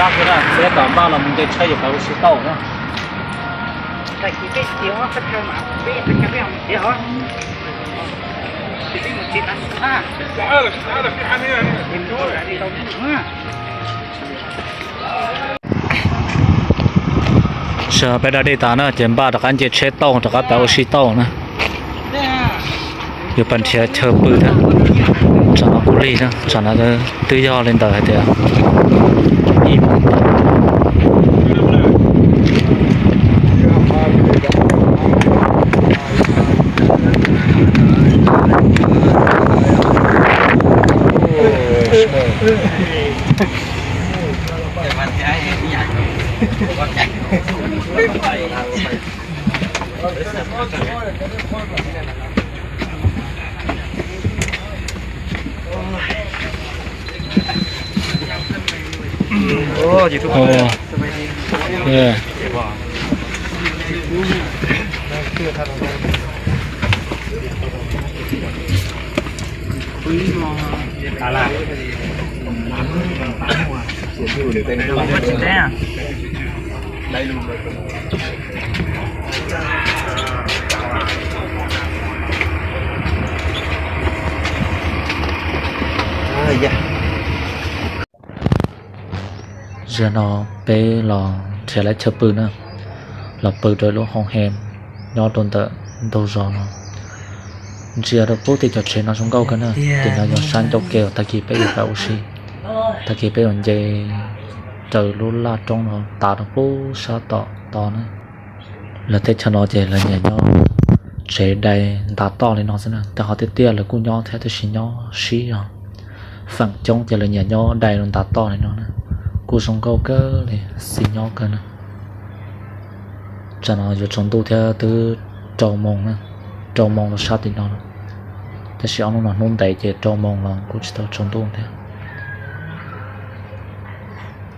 Tab sis na, xav kom npaj los mus nce tsheb yuav pab ua si tau na. Sawv peb da dej tas na ces npaj rov qab nce tsheb tau rov qab pab ua si tau na. Yuav pab nrhiav chaw pw thiab. Tsam no kuv lig na, tsam no twb yog li ntawd hais tias ib moos. Zaum no peb los nrhiav lawv chaw pw na, los pw rau lub hoo he nyob rau ntawm ntug zos no. Ntsia rau pub tej cov tsev no zoo nkauj kawg na. Ces no yog sab ncauj ke uas tag kis peb yuav pab ua si, tag kis peb yuav nce raws lub laj roob no tav rau pub sab tom tod na. Lawv teb chaws no ces lawv nyiam nyob tsev dai ntav toj li no xwb na. Tej qhov tiaj tiaj lawv kuj nyob thiab tab sis nyob sib zog. Feem coob ces lawv nyiam nyob dai rau ntav toj li no na. Kuj zoo nkauj kawg li, xis nyob kawg na. Tsam no yuav tsaus ntuj thiab, twb rau moos na, rau moos rau sab tim no. Tab sis ob hnub no hnub ntev ces rau moos los kuj tsis tau tsaus ntuj thiab.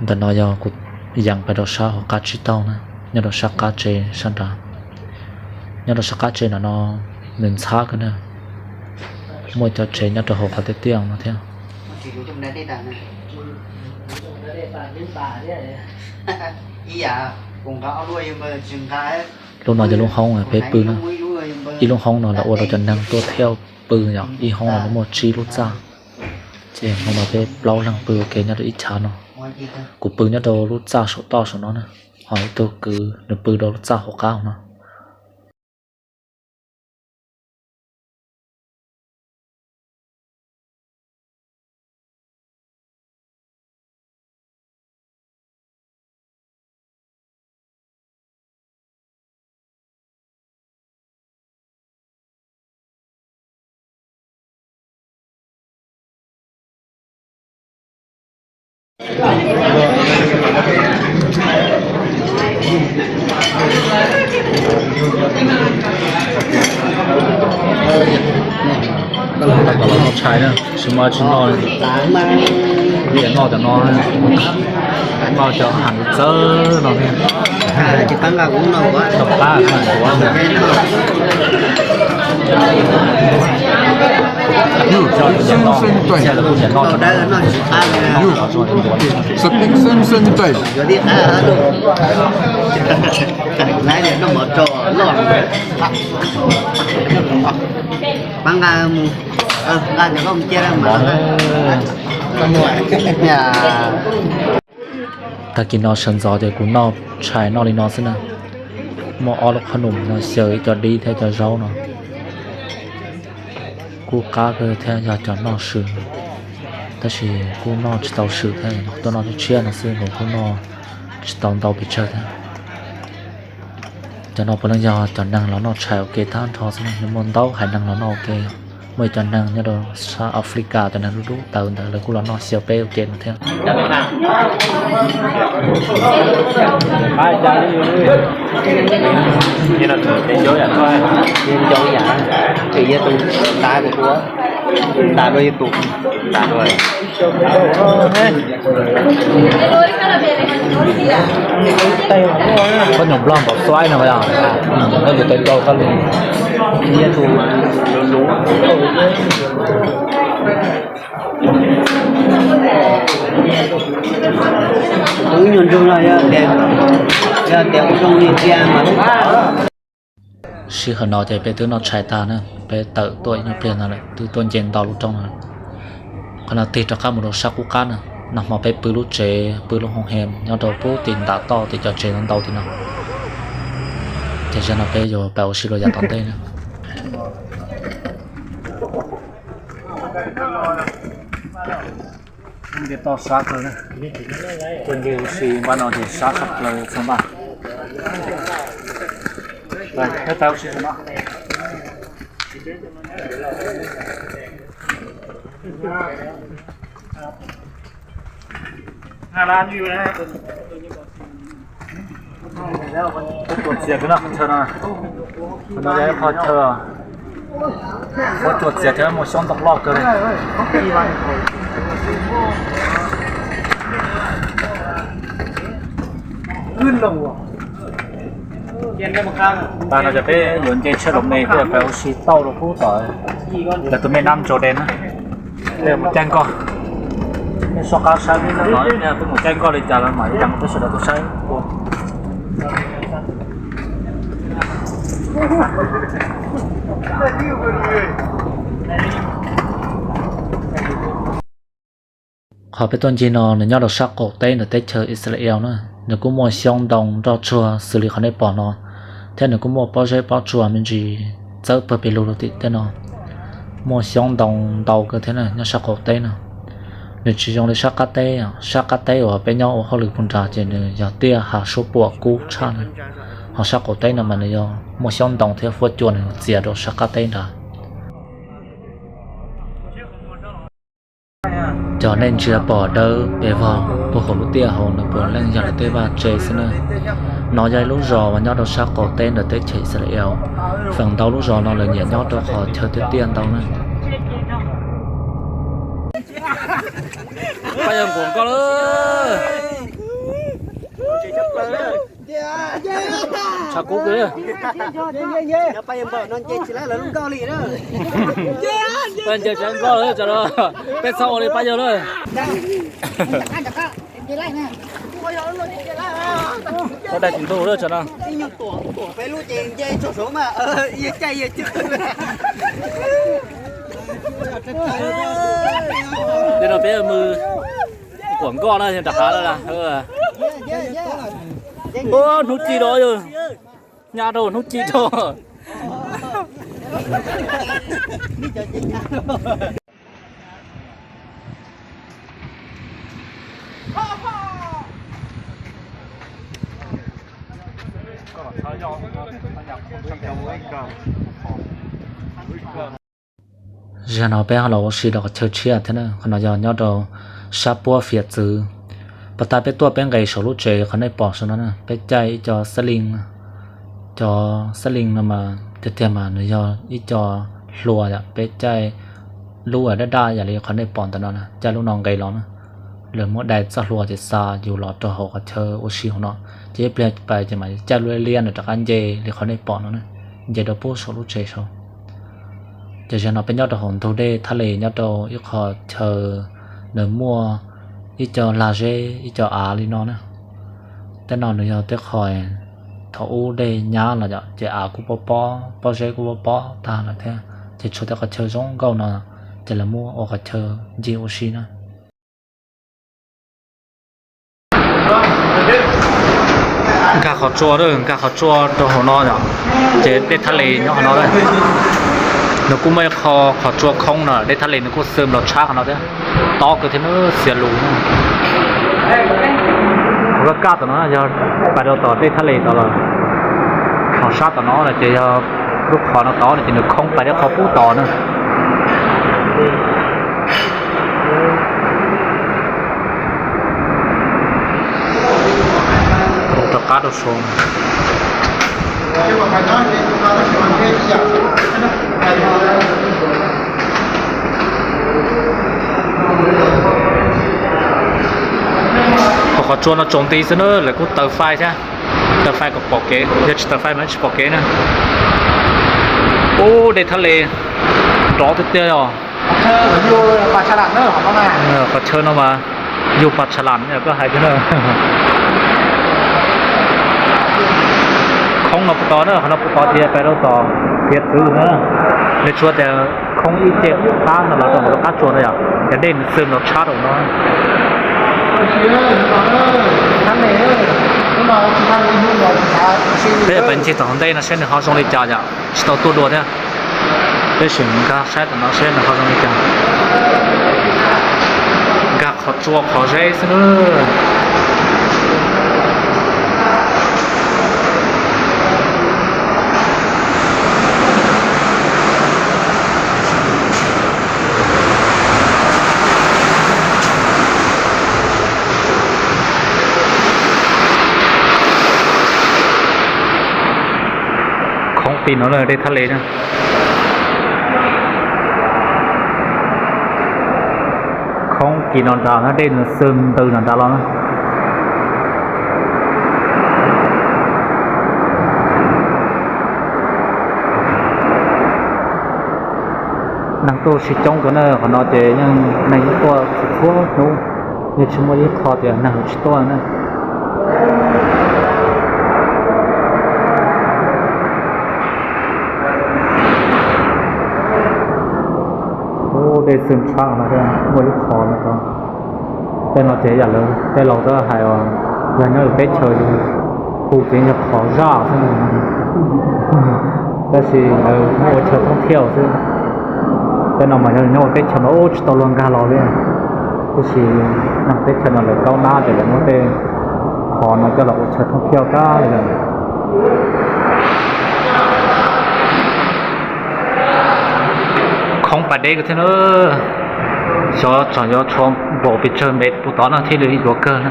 Ntawm no yog kuv yees pais rau sab hauv qab tsib taug na, nyob rau sab qab tsev sab nrad. Nyob rau sab qab tsev no no nws ntxhab kawg na, muaj cov tsev nyob rau hauv qhov tiaj tiaj no thiab. Lub no yog lub hoob peb pw na. Ib lub hoob no lawv ua rau cov neeg tuaj thiab pw yom, ib hoob no muaj tsib lub txaj. Ces hmo no peb plaub leeg pw ua ke nyob rau ib chav no. Kuv pw nyob rau lub txaj saum toj saum no na, ho ib tug kwv nws pw rau lub txaj hauv qab no. Noj tshais na, tsis muaj tsis noj li, noj cov no, noj cov ham txawv no thiab. Tau qab, Tag kis no sawv ntxov ces kuv noj tshais noj li no xwb na. Muaj ob lub qhob noom no xyaw ib co dib thiab cov zaub no. Kuj qab kawg thiab, yog cov noj swm, tab sis kuj noj tsis tau swm thiab, tuaj noj tshiab no xwb, kuj noj tsis tau ntau pes tsawg thiab. Cov no puav leej yog cov neeg los noj tshais ua ke tag nrho xwb, muaj ntau haiv neeg los noj ua ke. Muaj cov neeg nyob rau sab Africa, cov neeg dub dub tawv ntawd lawv kuj los noj xyaw peb ua ke no thiab. Koj nyuam Nplog npam xuaib no, koj yuav tau rau koj li. Kuv Zoo no yog tias, yog tias kuv zoo li ntsia mas lub. Sij hawm no ces peb twb noj tshais tag na, peb tawm tuaj ib nyuag pliag no lawm twb tuaj nce ntau lub roob no. Qhov no tig rov qab mus rau sab qub qab na. Nag hmo peb pw lub tsev, pw lub hoo he nyob rau pub tim ntam toj tim cov tsev ntau ntau tim no. Ces zaum no peb yuav pais ua si rau yav tom ntej na. Nce toj sab kawg na, tuaj nce ua si npab no ces sab tshaj plaws txog npaj. Huab cua txias kawg no, qhov chaw no, qhov no yog ib qho chaw huab cua txias thiab muaj xyoob ntoo loj kawg li. Tag no ces peb yuav nce tsheb los me peb yuav pais ua si tauj rau pub tom lawv tus me nab Jordan na. Peb mus caij nkoj, peb soj qab saib peb no peb mus caij nkoj li cas los mam li cas peb sawv daws tuaj saib. Qhov peb tuaj ncig no nws nyob rau sab qaum teb ntawm teb chaws Israel na. Nws kuj muaj xyoob ntoo nroj tsuag xws li qhov nej pom no, thiab nws kuj muaj pob zeb pob tsuas me ntsis txawb pawg pes lug rau tim tej no. Muaj xyoob ntoo ntau kawg thiab na nyob sab qaum teb no. Nws tsis zoo li sab qab teb, sab qab teb uas peb nyob ua hauj lwm puag nrad ces nws yog tiaj hav suab puam kub tshaj na. Ho sab qaum teb no mas nws yog muaj xyoob ntoo thiab huab cua nws txias rau sab qab teb nrad. Cov nej ntsia pom dawb pes vog puag hauv lub tiaj hauv no puav leej yog lawv tej vaj tse xwb na. No yog ib lub zos uas nyob rau sab qaum teb ntawm teb chaws Israel. Feem ntau lub zos no lawv nyiam nyob rau qhov chaw tiaj tiaj ntau na. Pab yawg nquam nkoj lawm. Tshav kub kawg. Pab nce tshav nkoj lawm tsam no. Peb txhob ua li pab yawg lawm. Txhob daig tus ntug lawm tsam no. Tej no peb mus nquam nkoj na, rov qab lawm. Hnub ci rau yog, nyab rau hnub ci rau. Zaum no peb ho los ua si rau qhov chaw tshiab thiab na, qhov no yog nyob rau sab puab fiav txwv. Puag ta peb tuaj peb nqes saum lub tsev qhov nej pom saum no na, peb caij ib co xab li, cov xab li no mas tiag tiag mas nws yog ib co hlua yom, peb caij lub daj daj yam li qhov nej pom ntawm no, caij lub no nqes los na. Lawv muab dai txoj hlua ces xa yus los rau hauv qhov chaw ua si hauv no, ces ib pliag pais ces mas caij lub liab liab no rov qab nce li qhov nej pom no na, nce rau pub saum lub tsev saud. Ces zaum no peb nyob rau hauv ntug dej thaj les nyob rau ib qho chaw nws muaj ib co lag zeb ib co av li no na. Tej no nws yog tej qho thaum ub dej nyab los yom, ces av kuj pob pob, pob zeb kuj pob pob tag lawm thiab, ces tshuav tej qhov chaw zoo nkauj no ces lawv muab ua qhov chaw ncig ua si na. Nkag qhov tsua, nkag qhov tsua rau hauv no yom, ces dej thaj les nyob hauv no. Nws kuj muaj ib qho qhov tsua khoob no, dej thaj les nws kuj xwm los tshab qhov no thiab. Tob kawg thiab, xiav lus. Qhov kaj kaj tom no yog pais rau tom dej thaj les tod lawm. Qhov sab tom no ces yog lub qhov no tod ces nws khoob pais rau qhov pub tod na. Rov qab rau saud. Qhov tsua no tsaus nti xwb na, lawv kuj taws fais thiab. Taws fais kom pom kev, yog tsis taws fais mas tsis pom kev na. Ub, dej thaj les nrov tiag tiag os. Qhov chaw no mas yug pas tsha lam koj hais thiab na. Khoob no puv tod na, qhov no puv tod tias pem rau tom Hiav Txwv na. Nws tsuas tias khoob ib ce qab no los rau qab tsuas no yom, ces dej nws xwm los tshab rau no. Peb pais ncig tom hauv ntej no saib nws ho zoo li cas yom, tsis tau tuaj dua thiab. Peb sim nkag saib tom no saib nws ho zoo li cas. Nkag qhov tsua qhov zeb xwb na. Khoob tim no dej thaj les na. Khoob kis no nrad na, dej nws xwm ntws no nrad los na. Neeg tuaj ua si coob kawg na, qhov no ces yeej neeg tuaj txhua txhua hnub, yeej tsis muaj ib qho tias neeg tsis tuaj na. Ub, dej xwm tshaj no, muaj ib qho no. Tej no ces yam lawv tej laus twb hais os, yog nyob lwm teb chaws hu ces yog qhov zaj xwb, tab sis lawv muaj ua chaw thoob thiauj xwb. Tej no mas yog nyob ua teb chaws no ub tsis tau luag nkag los li, tab sis neeg teb chaws no lawv kaub nab ces lawv muab tej qhov no coj los ua chaw thoob thiauj tag li lawm. Khoob pas deb kawg thiab na, xyov tseem yuav tshuav npaum pes tsawg mev puv tod no thiaj li yuav kawg na.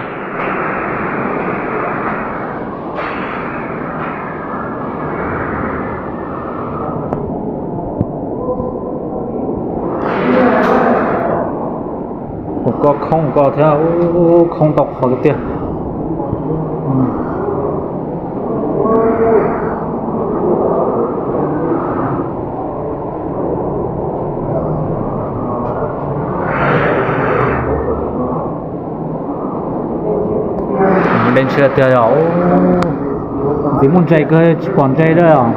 Ua koj khoob ua koj thiab, khoob tau qhov tiag. Dej ntshiab tiag yog, ntxiv muaj ntses kawg tsis pom ntses li os.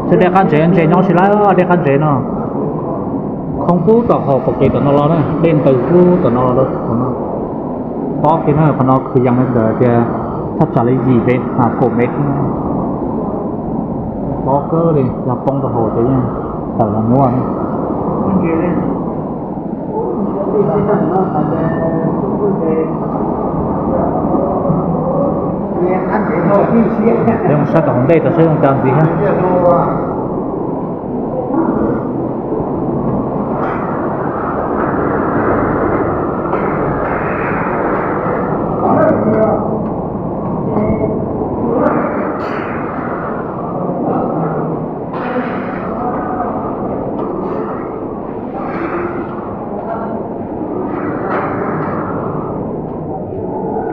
Saib dej qab ntses, ntses nyob tsis laib dej qab ntses no. Khoob pub tom hauv qhov kev tom no los na, dej ntws pub tom no los, tob kiag na, qhov no kwv yees li ntawd tias thaj tsam li yim mev, kaum mev. Tob kawg li, yog poob rau hauv ces yeej tawm los nyuaj. Peb mus saib tom hauv ntej tod saib zoo cas ntxiv thiab.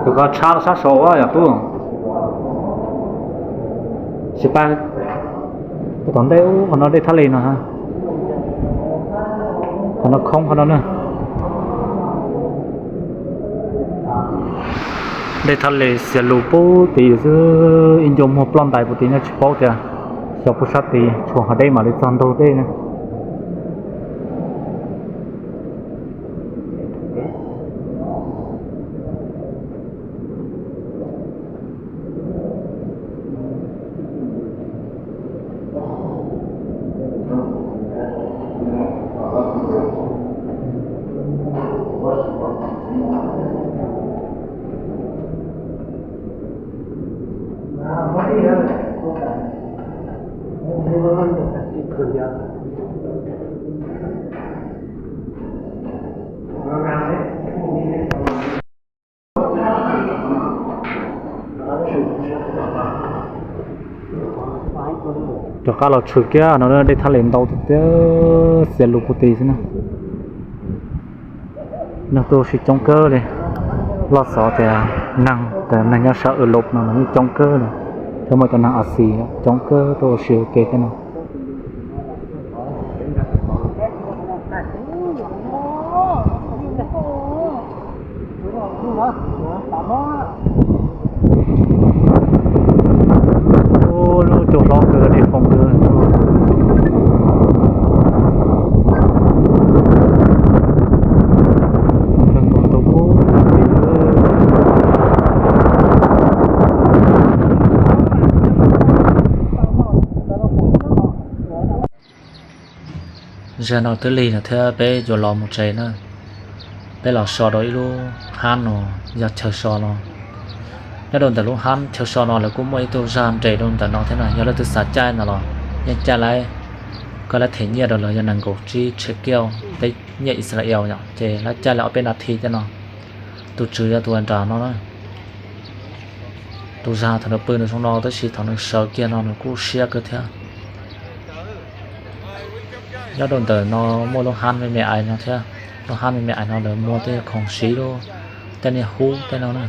Tus ko tshab sab saud yog tub. Sis pab tom ntej ub, qhov no dej thaj les no. Qhov no khoob qhov no na. Dej thaj les xiav lus pub tid xwb, ib ncua muag ploj ntais pub tid no tsis paub tias xyov puas sab tid tshuav hav dej mam li txog ntug dej na. Rov qab los tshwm kiag no, dej thaj les ntau tiag, xiav lus pub tid xwb na. Neeg tuaj ua si coob kawg li. Loj xov tias neeg, neeg nyob sab Europe no mas yeej coob kawg li, thiab muaj cov neeg Asia coob kawg tuaj ua si ua ke thiab no. Tuaj hlob kawg, dej foom kawg. Zaum no twb lig lawm thiab, peb yuav los mus tsev na. Peb los so rau ib lub hab no, yog chaw so no. Nyob rau ntawm lub hab chaw so no lawv kuj muaj ib tug zaj nres rau ntawm no thiab na, yog leej twg xav caij ntawd los yeej caij lawm. Koj lawv them nyiaj rau lawv yog nees nkaum tsib tshem kiaj, peb nyiaj Israel yom, ces lawv caij lawv ob peb nas this cov no. Tus tswv yog tus nram no na. Tus zaj thaum nws pw nws zoo no, tab sis thaum nws sawv kiag no nws kuj siab kawg thiab. Nyob rau ntawm no muaj lub hab me me ais no thiab. Lub hab me me ais no lawv muag tej khoom siv lub, tej niag hub tej no na.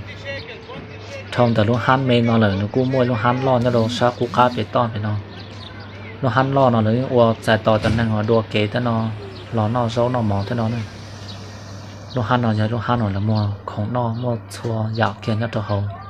Dhau ntawm lub hab me no lawm nws kuj muaj ib lub hab loj nyob rau sab qub qab pem toj pem no. Lub hab loj no lawv yeej ua txais tos cov neeg uas dua kev tej no los noj zaub noj mov tej no na. Lub hab no yog lub hab no lawv muag khoom noj, muaj txhua yam kiag nyob rau hauv.